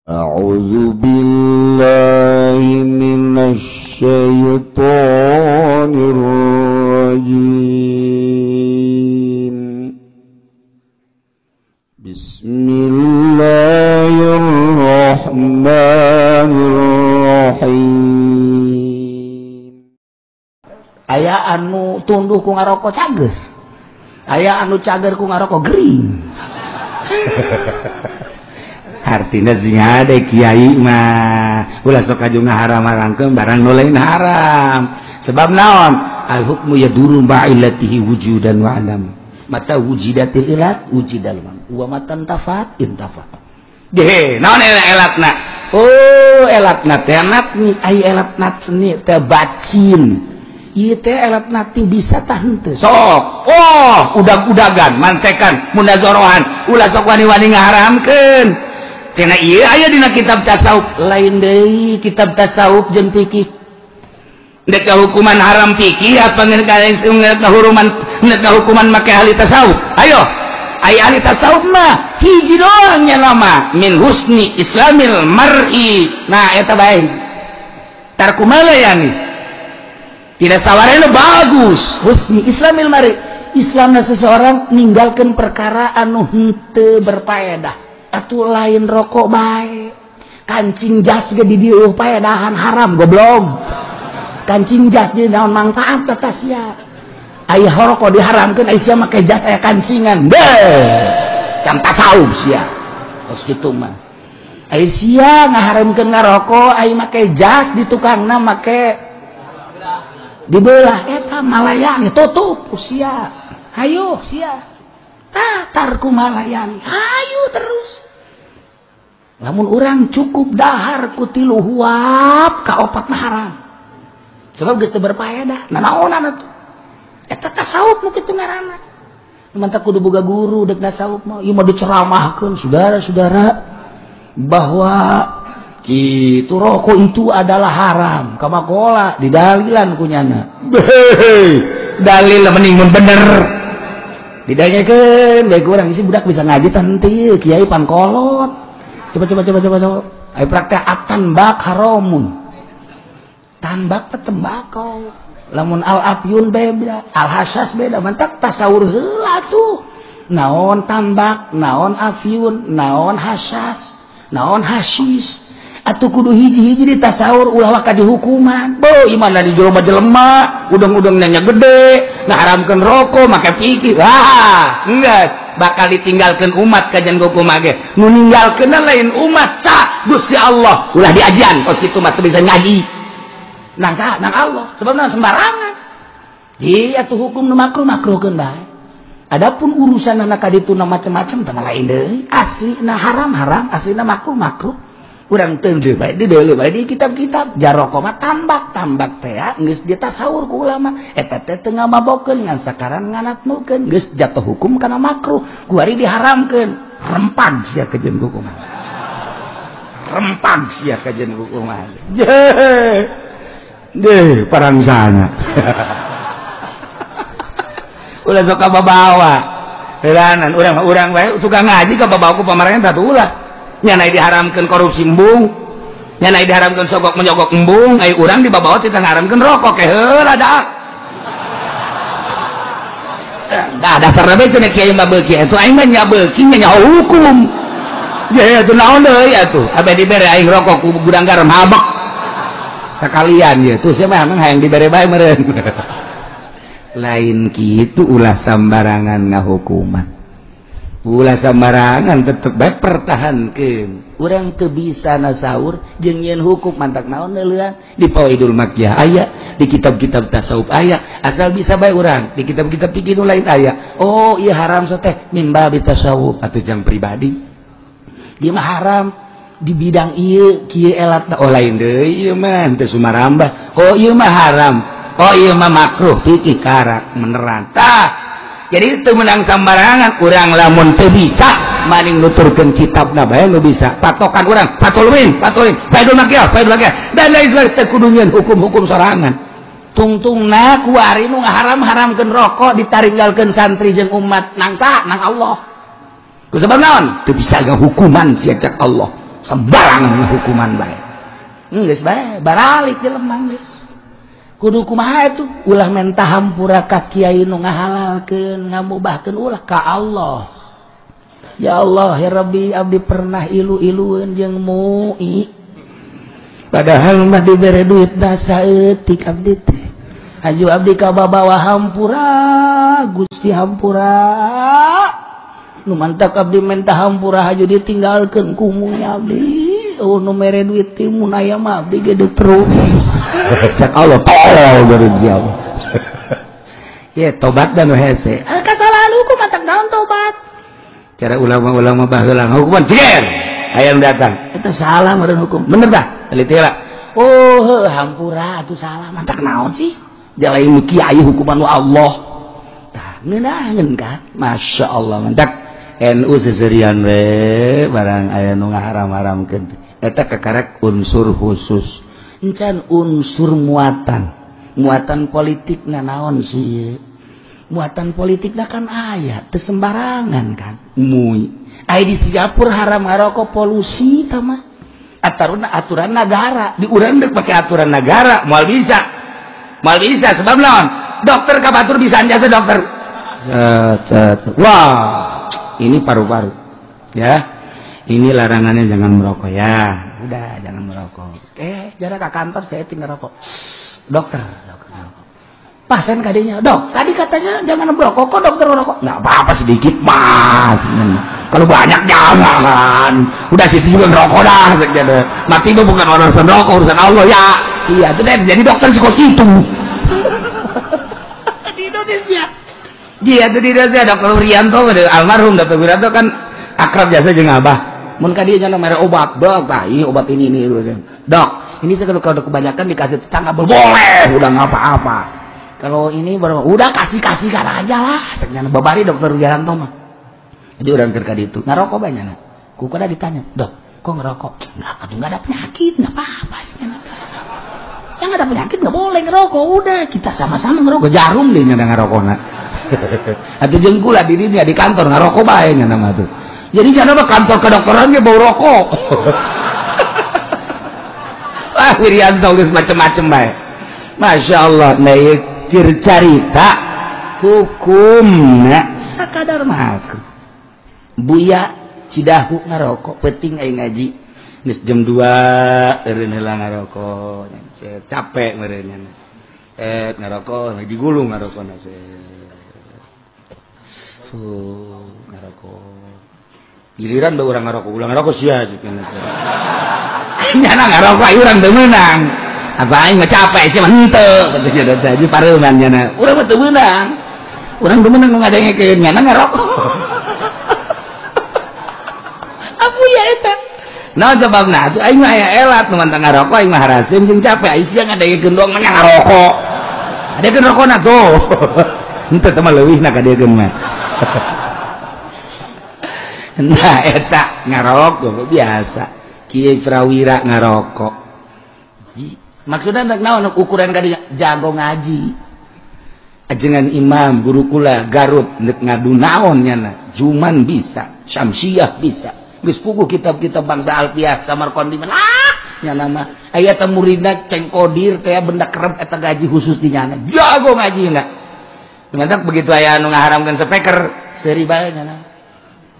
أعوذ بالله من الشيطان الرجيم. بسم الله الرحمن الرحيم. Aya anu tunduh ku ngaroko cager, aya anu cager ku ngaroko gering. Artinya sing ada kiai mah ulah sok aju ngaharam-haramkeun barang nu lain haram. Sebab naon? Al hukmu yaduru ma'illatihi wujudan wa adam. Mata wujidatil ilat wujidal wa matan tafat intafat. Deh, naon elatna? Oh, elatna teh natni ai elatna teh bacin. Ieu teh elatna teh bisa tah henteu. Sok. Oh, udag-udagan, mantekan, munazorohan, ulah sok wani-wani ngaharamkeun. Cenah ieu aya dina kitab tasawuf, lain deui kitab tasawuf jeung fikih. Ndek hukuman haram fikih apa ngeuk hukuman make ahli tasawuf? Ayo, ai ahli tasawuf mah hiji doang nya nama min husni islamil mar'i. Nah eta bae. Tarku malayani. Tidak sawarena bagus. Husni islamil mar'i. Islamna seseorang ninggalkeun perkara anu henteu berfaedah. Atuh lain rokok bae, kancing jas ge di dieu paedahan haram goblok. Kancing jas di naon manfaat teh sia. Aya rokok diharamkeun ai sia make jas aya kancingan. Beuh. Can tasawuf sia. Kos kitu mah. Ai sia ngaharamkeun ngarokok ai make jas di tukangna make dibelah eta malayani tutup sia. Hayo sia. Tah tarku malayani. Hayu terus. Lamun urang cukup dahar ku tilu huap ka opatna haram. Sebab geus teu berfaedah. Nanaonan atuh. Eta tasawuf nu kitu ngaranna. Mantap kudu boga guru dek tasawuf mah. Ieu mah diceramahkeun saudara-saudara bahwa kitu rokok itu adalah haram. Kamakola didalilan ku nyana. Dalil mending mun bener. Didanyakeun bae kurang isi budak bisa ngaji tah henteu kiai pangkolot. Coba coba coba coba coba. Ayo praktek atan bak haramun. Tanbak teh tembakau. Lamun al afyun beda, al hasas beda. Mantak tasawur heula tuh. Naon tambak, naon afyun, naon hasas, naon hasis. Atuh kudu hiji-hiji di tasawur ulah waka dihukuman. Bo, imana di jero mah jelema, udang-udang nanya gede, ngaharamkeun rokok make pikir. Wah, enggeus bakal ditinggalkeun umat kajian hukum ge. Nu ninggalkeunna lain umat sa Gusti Allah. Ulah diajian kos kitu mah teu bisa ngaji. Nang sa nang Allah, sebab nang sembarangan. Ji atuh hukum nu makruh makruhkeun bae. Adapun urusan anak kaditu na macam-macam teh lain deui. Aslina haram-haram, aslina makruh makruh. Urang teu bae di deuleu bae di kitab-kitab jaroko mah tambak-tambak teh geus ditasawur ku ulama eta teh teu ngamabokeun ngan sakaran nganatmukeun geus jatuh hukum kana makruh kuari diharamkeun rempag sia kajeun hukuman rempag sia kajeun hukuman deh parangsana ulah sok kababawa heulanan urang-urang bae tukang ngaji kababawa ku pamarentah tuh ulah. Nyanai diharamkan korupsi embung, nyanai diharamkan sogok menyogok embung, ai urang dibawa teh ngaharamkeun rokok ke heula dah. Dah dasarna bae cenah kiai mah beuki atuh aing mah nya beuki nya nyaho hukum. Je atuh naon deui atuh abe dibere aing rokok ku gudang garam habek. Sekalian ye tuh sia mah emang hayang dibere bae meureun. Lain kitu ulah sambarangan ngahukuman. Ulah sembarangan tetep bae pertahankeun. Urang teu bisa nasaur jeung nyieun hukum mantak naon leulean di Fawaidul Makkiyah aya, di kitab-kitab tasawuf aya, asal bisa bae urang di kitab-kitab fikih nu lain aya. Oh ieu haram so teh min babi tasawuf atuh jang pribadi. Ieu mah haram di bidang ieu kieu elatna. Oh lain deui ieu mah teu sumarambah. Oh ieu mah haram. Oh ieu mah makruh fikih karak menerang. Tah jadi itu menang sambarangan urang lamun teu bisa maning nuturkeun kitabna bae nu bisa patokan urang patoluin patoluin Faidul Makkiyah Faidul Makkiyah dan lain sebagainya teu kudu nyieun hukum-hukum sorangan tungtungna kuari nu ngaharam-haramkeun rokok ditaringgalkeun santri jeung umat nang saha nang Allah ku sebab naon teu bisa ngahukuman sia cak Allah. Sembarangan hukuman bae. Geus bae baralik jelema geus. Kudu kumaha itu ulah menta hampura ka kiai nu ngahalalkeun ngamubahkeun ulah ka Allah. Ya Allah ya Rabbi abdi pernah ilu-ilueun jeung MUI. Padahal mah dibere duit da saeutik abdi teh. Haju abdi ka babawa hampura Gusti hampura. Nu mantak abdi menta hampura haju ditinggalkeun ku MUI abdi. Oh nu mere duit ti mun aya mah abdi ge terus. Cak Allah tolol baru jawab. Ya tobat dan hese. Kesalahan hukum mantak naon tobat. Cara ulama-ulama baheula hukuman ciger. Hayang datang. Eta salah meureun hukum. Bener tah? Teliti heula. Oh heuh hampura atuh salah mantak naon sih? Dia lain kiai hukuman wa Allah. Tah ngeunaheun kan? Masya Allah mantak NU seserian we barang aya nu ngaharam-haramkeun. Eta kakarek unsur khusus. Encan unsur muatan. Muatan politik na naon sih? Muatan politik na kan aya teu sembarangan kan. MUI. Aya di Singapura haram ngarokok polusi tah mah. Ataruna aturan negara. Di urang deuk pake aturan negara moal bisa. Moal bisa sebab naon? Dokter ka batur bisa jasa dokter. Wah, ini paru-paru. Ya. Ini larangannya jangan merokok ya. Udah jangan merokok. Jarak ke kantor saya tinggal rokok. Dokter, dokter rokok. Pasien kadinya, dok, tadi katanya jangan merokok, kok dokter merokok? Nggak apa-apa sedikit mah. Kalau banyak jangan. Udah situ juga ngerokok dah. Mati itu bukan urusan rokok, urusan Allah ya. Iya, itu deh jadi dokter sekos itu. Di Indonesia. Iya, itu di Indonesia dokter Wiranto, almarhum dokter Wiranto kan akrab jasa jeung abah. Mun ka dieu nya mere obat, dok, tah ieu obat ini. Dok, ini kalau kebanyakan dikasih tetangga boleh, udah nggak apa-apa. Kalau ini baru udah kasih-kasihkan aja lah, ceknya babari dokter Wiranto mah. Jadi urang keur ka ditu. Ngarokok banyak. Ku kada ditanya, "Dok, kok ngerokok?" Enggak, atuh enggak ada penyakit, enggak apa-apa. Yang ada penyakit nggak boleh ngerokok, udah kita sama-sama ngerokok. Jarum deh nya ngarokona. Atuh jeung kula di dinya di kantor ngarokok bae nya mah tuh. Jadi jangan mah kantor kedokteran ge bau rokok. Wah, Wiranto geus macem-macem bae. Masya Allah, nah ieu carita hukumna sakadar mah. Buya Cidahu ngarokok penting aing ngaji. Geus jam 2 eureun heula ngarokok, capek meureun. Ngarokok digulung ngarokona ngarokok. Giliran bae urang ngarokok, ulah ngarokok sia cenah. Nyana ngarokok aing urang teu meunang. Apa aing mah capek sia mah henteu katanya da tadi pareuman nyana. Urang mah teu meunang. Urang teu meunang nu ngadengekeun nyana ngarokok. Abu ya eta. Nah sebabna atuh aing mah aya elat nu mantang ngarokok aing mah haraseun jeung capek aing sia ngadengekeun doang mah ngarokok. Adekeun rokona tuh. Henteu teh mah leuwihna kadekeun mah. Nah eta ngarokok biasa Kiai Prawira ngarokok. Maksudnya naon ukuran kadinya jago ngaji. Ajengan imam guru kula Garut nek ngadu naon nyana Juman bisa, Syamsiah bisa. Geus puguh kitab-kitab bangsa Alfiah Samarkandi mah nyana mah aya teh muridna Ceng Kodir teh benda kerep eta gaji khusus di nyana. Jago ngajina. Mantak begitu aya anu ngaharamkeun speaker seuri bae nyana.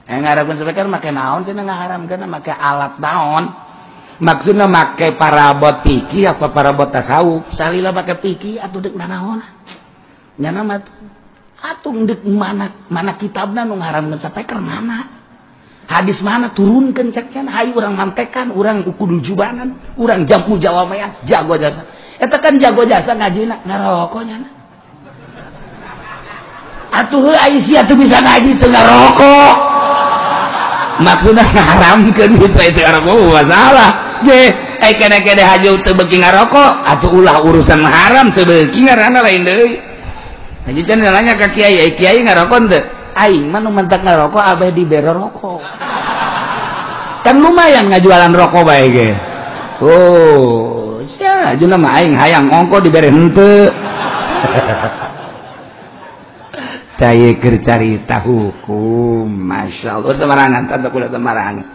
Ngaharamkeun speaker make naon cenah ngaharamkeun make alat naon? Maksudna make parabot fikih apa parabot tasawuf? Salila make fikih atuh deuk nanaon? Nyana mah atuh deuk mana mana kitabna nu ngaharamkeun speaker mana? Hadis mana turunkeun cek nya hayu urang mantekan, urang kudu jubanan, urang jampu jawamean, jago jasa. Eta kan jago jasa ngajina ngarokok nyana. Atuh heuh aya sia teu bisa ngaji teu ngarokok. Maksudna ngaharamkeun kitu itu ngarokok masalah. Je, ai kene-kene haju teu beuki ngarokok atuh ulah urusan haram teu beuki ngaranna lain deui. Haji cenah nanya ka kiai, ai kiai ngarokok teu? Aing mah nu mentak ngarokok abeh dibere rokok. Kan lumayan ngajualan rokok bae ge. Oh, sia ajeuna mah aing hayang ongko dibere henteu. Tah keur carita hukum, masyaallah semarangan tante kula semarangan.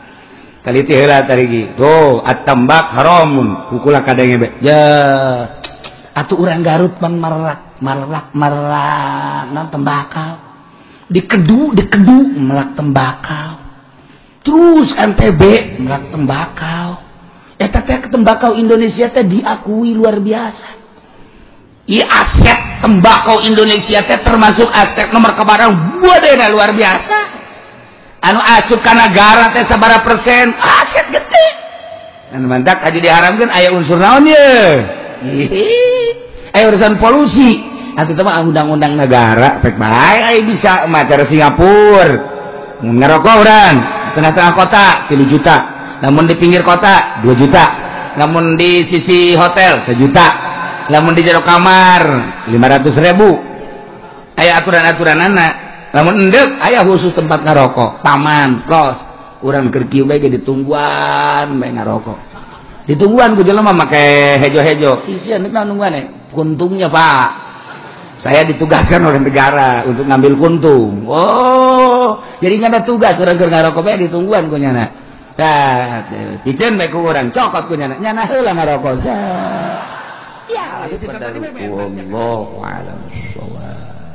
Taliti heula tarigi. Tuh, at-tambak haramun. Kukula kadenge be. Ya. Atuh urang Garut pan marelak, marelak, marelak non tembakau. Dikedu, dikedu melak tembakau. Terus NTB melak tembakau. Eta teh tembakau Indonesia teh diakui luar biasa. I aset tembakau Indonesia teh termasuk aset nomor kebarang wadena luar biasa. Anu asup ka nagara teh sabaraha persen aset gede. Anu mantak aja diharamkeun aya unsur naon ye? Aya urusan polusi. Atuh teh mah undang-undang negara pek bae aya bisa mah cara Singapura. Mun ngerokok urang tengah-tengah kota 3 juta. Namun di pinggir kota 2 juta. Namun di sisi hotel 1 juta. Lamun di jero kamar 500.000. Aya aturan-aturan anak. Lamun endek aya khusus tempat ngarokok, taman, los. Urang keur kieu bae ge ditungguan bae ngarokok. Ditungguan ku jelema make hejo-hejo. Isian nek nungguan kuntungnya, Pak. Saya ditugaskan oleh negara untuk ngambil kuntung. Oh, jadi nggak ada tugas urang keur ngarokok bae ditungguan ku nyana. Tah, piceun bae ku urang, cokot ku nyana. Nyana heula ngarokok. Wallahu a'lam bissawab.